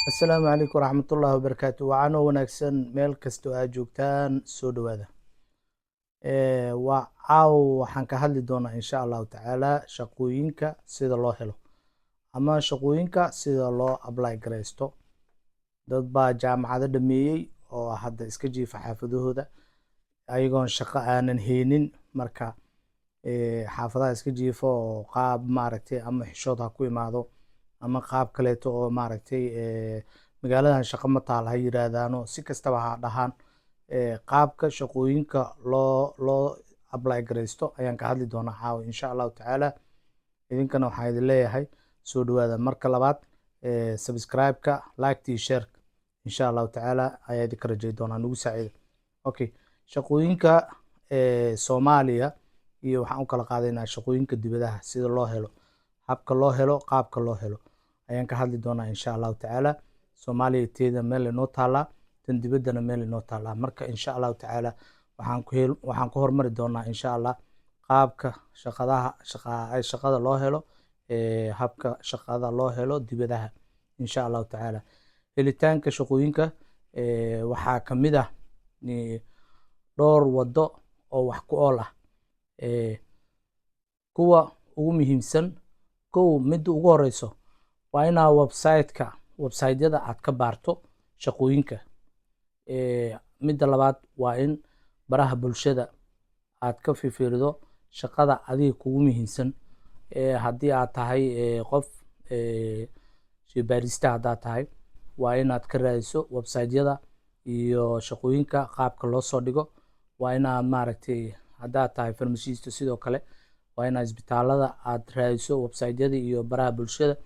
Asalaamu calaykum waraxmatullaahi wabarakaatu. Wacanoo wanaagsan meel kastoo aad joogtaan, soo dhowaada. Waa caaw, waxaan ka hadli doonaa, insha Allahu tacaala, shaqooyinka sida loo helo ama shaqooyinka sida loo apply garaysto. Dad baa jaamacado dhameeyey oo hadda iska jiifa xaafadahooda ayagoon shaqo aanan haynin. Marka xaafadaha iska jiifa oo qaab maaragtay ama xishood ha ku imaado ama qaab kaleeto oo maaragtay magaaladan shaqo ma taal ha yiraahdaano, si kastaba ha dhahaan, qaabka shaqooyinka loo apply garaysto ayaan ka hadli doonaa caawa, insha Allahu tacaala. Idinkana waxaan idin leeyahay soo dhawaada. Marka labaad, subscribe-ka, like iyo share, insha Allahu tacaala, ayaa idinka rajay doonaa nagu saacida. Okay, shaqooyinka Soomaaliya iyo waxaan u kala qaadaynaa shaqooyinka dibadaha sida loo helo, habka loo helo, qaabka loo helo ayaan ka hadli doonaa, insha Allahu tacaala. Soomaaliya teeda meel inoo taalaa, tan dibaddana meel inoo taalaa. Marka, insha Allahu tacaala, waxaan ku hormari doonaa, insha Allah, qaabka shaqadaha shaqa shaqada loo helo, habka shaqada loo helo dibadaha, insha Allahu tacaala. Helitaanka shaqooyinka waxaa kamid ah dhowr waddo oo wax ku ool ah. Kuwa ugu muhiimsan, kow, midda ugu horeyso waa inaa website-ka, website-yada aad ka baarto shaqooyinka. Midda labaad waa in baraha bulshada aad ka fiirido shaqada adiga kugu muhiimsan. Haddii aad tahay qof shaybaarista haddaad tahay, waa inaad ka raadiso website-yada iyo shaqooyinka qaabka loo soo dhigo. Waa inaad maaragtay, haddaad tahay farmashiista, sidoo kale waa inaad isbitaalada aad raadiso website-yada iyo baraha bulshada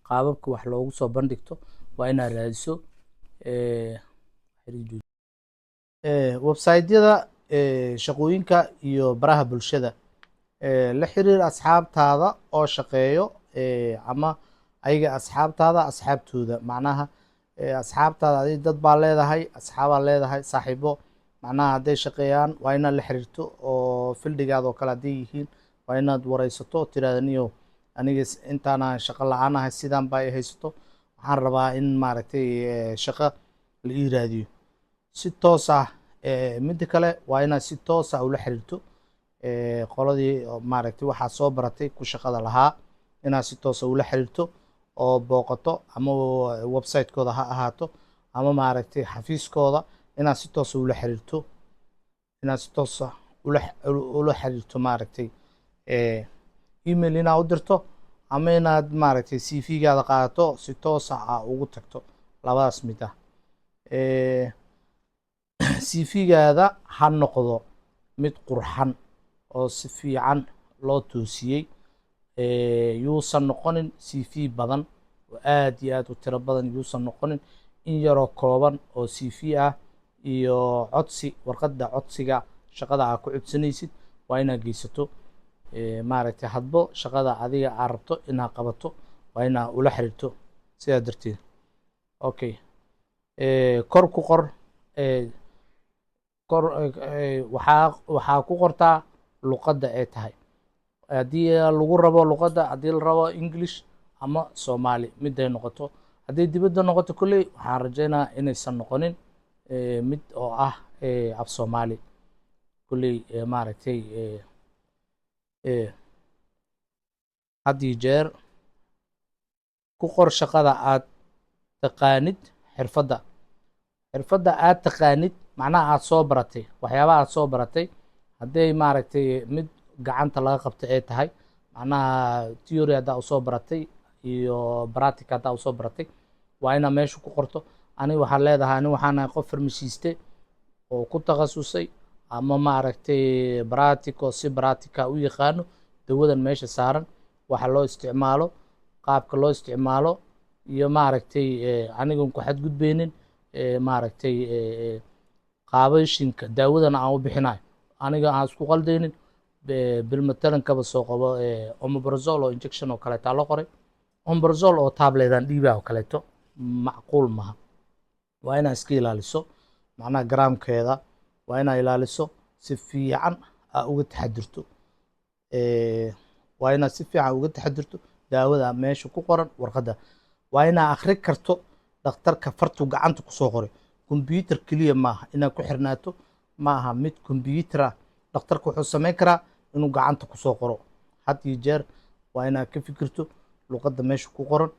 qaababka wax loogu soo bandhigto waa inaad raadiso. Website-yada shaqooyinka iyo baraha bulshada, la xiriir asxaabtaada oo shaqeeyo ama ayaga asxaabtaada asxaabtooda. Macnaha asxaabtaada, adig dad baa leedahay, asxaabaa leedahay, saaxiibo. Macnaha hadday shaqeeyaan waa inaad la xiriirto oo field-igaada oo kale hadday yihiin waa inaad wareysato oo tirahda: "Niyow, aniga intaanaan shaqo la-aan ahay, sidaan baa i haysato, waxaan rabaa in maaragtay shaqo la ii raadiyo." Si toos ah, midda kale waa inaad si toos ah ula xiriirto qoladii oo maaragtay waxaa soo baratay ku shaqada lahaa, inaad si toos ah ula xiriirto oo booqato, ama website-kooda ha ahaato ama maaragtay xafiiskooda, inaad si toos ah ula xiriirto, inaad si toos ah ula xiriirto, maaragtay email inaad u dirto ama inaad maaragtay CV-gaada qaadato, si toos ah aa ugu tagto, labadaas mid ah. CV-gaada ha noqdo mid qurxan oo si fiican loo toosiyey. Yuusan noqonin CV badan oo aad iyo aad u tiro badan, yuusan noqonin. In yaroo kooban oo CV ah iyo codsi, warqadda codsiga shaqada aad ku codsanaysid waa inaad geysato. Maaragtay hadbo shaqada adiga aad rabto inaad qabato waa inaad ula xiriirto sidaa darteed. Okay, kor ku qor, kor waxaa ku qortaa luqadda ay tahay haddii lagu rabo, luqadda haddii la rabo, English ama Soomaali miday noqoto. Haddii dibadda noqoto, kolley waxaan rajaynayaa inaysan noqonin mid oo ah af Soomaali kolley. Maaragtay had iyo jeer ku qor shaqada aad taqaanid, xirfadda aad taqaanid, macnaha aad soo baratay, waxyaabaha aad soo baratay. Hadday maaragtay mid gacanta laga qabta ay tahay, macnaha theory haddaa usoo baratay iyo practical haddaa usoo baratay, waa inaad meesha ku qorto. Aniga waxaan leedahay, ani waxaan ahay qof farmashiiste oo ku takhasusay ama maaragtay practical, si practical u yaqaano dawadan meesha saaran, waxa loo isticmaalo, qaabka loo isticmaalo iyo maaragtay anigoon ku xadgudbeynin maaragtay qaabashinka daawadan aan u bixinayo, aniga aan isku qaldaynin. Bilmatalan, kaba soo qabo omeprazole oo injection oo kaleetaa loo qoray, omeprazole oo tablet-an dhiibaa oo kaleeto macquul maha. Waa inaad iska ilaaliso, macnaha garaamkeeda waa inaad ilaaliso, si fiican aa uga taxadirto. Waa inaad si fiican uga taxadirto daawada meesha ku qoran warqadda. Waa inaad akhri karto. Dhakhtarka fartuu gacanta kusoo qoray, computer keliya maaha inaad ku xirnaato, ma aha mid computer ah. Dhakhtarka wuxuu samayn karaa inuu gacanta kusoo qoro. Had iyo jeer waa inaad ka fikirto luqadda meesha ku qoran.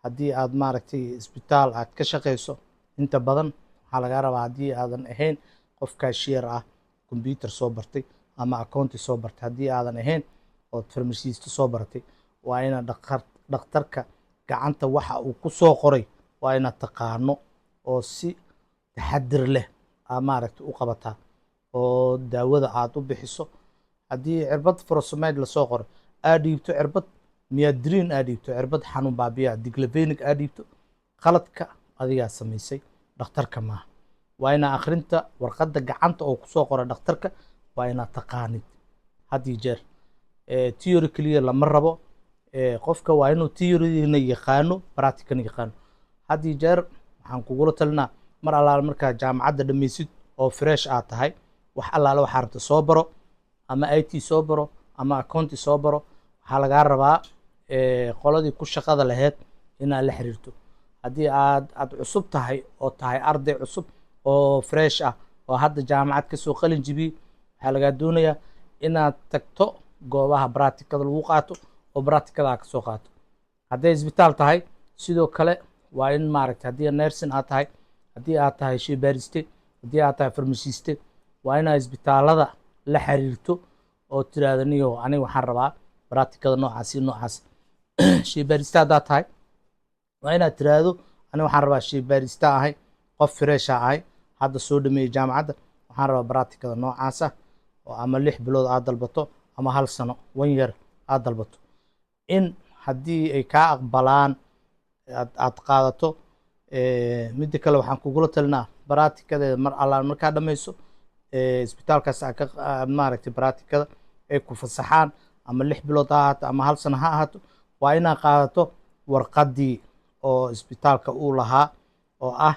Haddii aad, maaragtay, isbitaal aad ka shaqeyso, inta badan waxaa lagaa rabaa, haddii aadan ahayn qof cashier ah, computer soo bartay ama accounting soo bartay, haddii aadan ahayn ood pharmacist soo baratay, waa inaad dhakhtarka gacanta waxa uu ku soo qoray waa inaad taqaano oo si taxadir leh aa, maaragtay, u qabataa oo daawada aad u bixiso. Haddii cirbad furosemide lasoo qoray aad dhiibto, cirbad midodrine aad dhiibto, cirbad xanuun baabiya diclofenac aad dhiibto, qaladka adigaa samaysay, dhakhtarka maaha. Waa inaa akhrinta warqadda gacanta oo kusoo qoray dhakhtarka waa inaad taqaanid. Had iyo jeer theory keliya lama rabo. Qofka waa inuu theoryna yaqaano, practicalna yaqaano. Had iyo jeer waxaan kugula talinaa, mar allaale markaa jaamacadda dhammaysid oo fresh aad tahay, wax allaale waxaa rabta soo baro, ama IT soo baro ama accounting soo baro, waxaa lagaa rabaa qoladii ku shaqada lahayd inaad la xiriirto. Haddii aad cusub tahay oo tahay arday cusub oo fresh ah oo hadda jaamacad kasoo qalin jibiyey, waxaa lagaa doonayaa inaad tagto goobaha practicada lagu qaato oo practicada aad kasoo qaato. Hadday isbitaal tahay, sidoo kale waa in, maaragtay, haddii nursing aad tahay, haddii aad tahay sheybaariste, haddii aad tahay pharmacist, waa inaad isbitaalada la xiriirto oo tiraahdo, "Niyo, aniga waxaan rabaa practicada noocaas iyo noocaas." Sheybaariste haddaad tahay, waa inaad tiraahdo, "Aniga waxaan rabaa, sheybaariste ahay, qof fresh ah ahay, hadda soo dhameeyey jaamacadda, waxaan rabaa practicada noocaas ah," oo ama 6 bilood aad dalbato ama hal sano, one year aad dalbato. In haddii ay kaa aqbalaan aad qaadato. Midda kale, waxaan kugula talinaa practicadeeda mar allaan markaa dhammayso isbitaalkaas aad ka, maaragtay, practicada ay ku fasaxaan, ama 6 bilood ha ahaato ama hal sano ha ahaato, waa inaad qaadato warqaddii oo isbitaalka uu lahaa oo ah,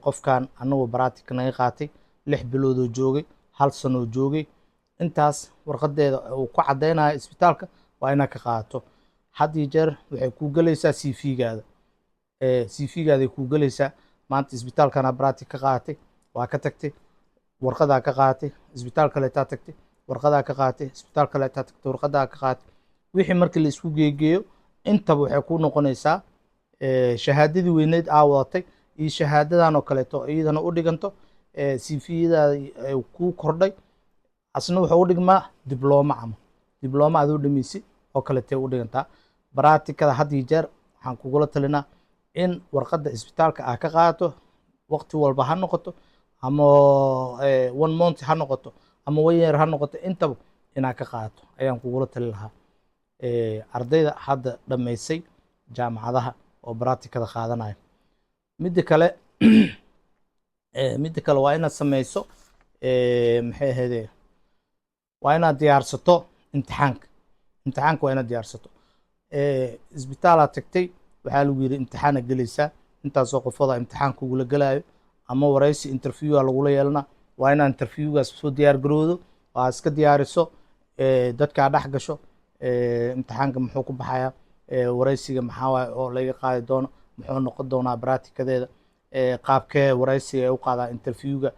qofkan anagu practica naga qaatay, 6 biloodoo joogay, hal sanoo joogay, intaas warqadeeda uu ku caddaynayo isbitaalka waa inaad ka qaadato. Had iyo jeer waxay kuu gelaysaa CV-gaada, CV-gaaday kuu gelaysaa. Maanta isbitaalkana practic ka qaadatay, waa ka tagtay, warqadaa ka qaadatay. Isbitaal kaleetaa tagtay, warqadaa ka qaadatay. Isbitaal kaleetaa tagtay, warqadaa ka qaadatay. Wixii markii la isku geegeeyo, intaba waxay kuu noqonaysaa shahaadadii weyneyd aa wadatay iyo shahaadadan oo kaleeto iyadana u dhiganto CV-yadaada kuu kordhay. Asna wuxuu u dhigmaa diblooma ama diblooma adoo dhameysay oo kaleetay u dhigantaa. Practicada had iyo jeer waxaan kugula talinaa in warqadda isbitaalka aad ka qaadato, waqti walba ha noqoto, ama one month ha noqoto ama one year ha noqoto, intaba inaad ka qaadato ayaan kugula talin lahaa, ardayda hadda dhammaysay jaamacadaha oo practicada qaadanaya. Midda kale, waa inaad sameyso, maxay ahayde, waa inaad diyaarsato imtixaanka. Imtixaanka waa inaad diyaarsato. Isbitaalaad tagtay, waxaa lagu yidhi imtixaana gelaysaa, intaasoo qofooda imtixaan kugula gelaayo ama waraysi, interviewa lagula yeelana. Waa inaad interviewgaas soo diyaar garowdo oo aad iska diyaariso, dadkaa dhex gasho. Imtixaanka muxuu ku baxayaa? Waraysiga maxaa waaye oo laga qaadi doono? Muxuu noqon doonaa practicadeeda? Qaabkee waraysiga ay u qaadaan, interviewga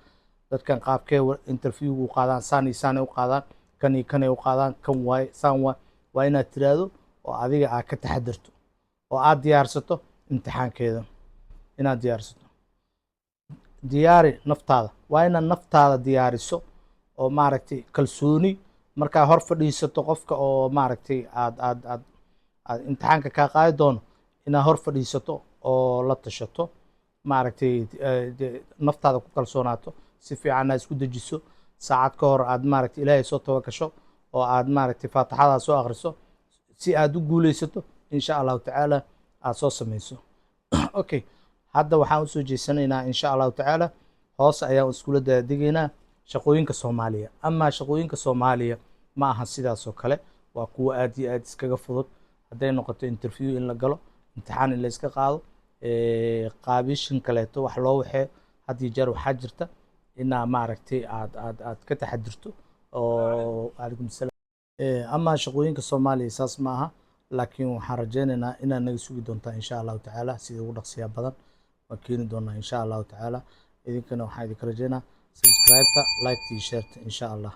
dadkan qaabkee interviewga u qaadaan? Saan iyo saan ay u qaadaan, kan iyo kanay u qaadaan, kan waaye, saan waay. Waa inaad tiraahdo oo adiga aad ka taxadirto oo aad diyaarsato imtixaankeeda inaad diyaarsato. Diyaari naftaada. Waa inaad naftaada diyaariso oo, maaragtay, kalsooni markaa hor fadhiisato qofka oo, maaragtay, aad imtixaanka kaa qaadi doono, inaad hor fadhiisato oo la tashato, maaragtay, naftaada ku kalsoonaato, si fiican aad isku dejiso, saacad ka hor aad, maaragtay, Ilaahay soo tabagasho oo aad, maaragtay, faatixadaa soo akhriso si aad u guuleysato, insha Allahu tacaala, aad soo samayso. Okay, hadda waxaan usoo jeesanaynaa, insha Allahu tacaala, hoos ayaan iskula daadegaynaa shaqooyinka Soomaaliya. Amaa shaqooyinka Soomaaliya ma aha sidaas oo kale, waa kuwo aad iyo aad iskaga fudud. Hadday noqoto interview in la galo, imtixaan in la iska qaado, qaabishin kaleeto wax loo waxeeyo, had iyo jeer waxaa jirta inaa, maaragtay, aad ka taxadirto oo calaykum salaam. Amaa shaqooyinka Soomaaliya saas ma aha, laakiin waxaan rajaynaynaa inaad naga sugi doontaa, insha Allahu tacaala, sida ugu dhaqsiya badan. Waan keeni doonaa, insha Allahu tacaala. Idinkana waxaan idinka rajeynaa subscribe-ta, like-ta iyo share-ta, insha Allah.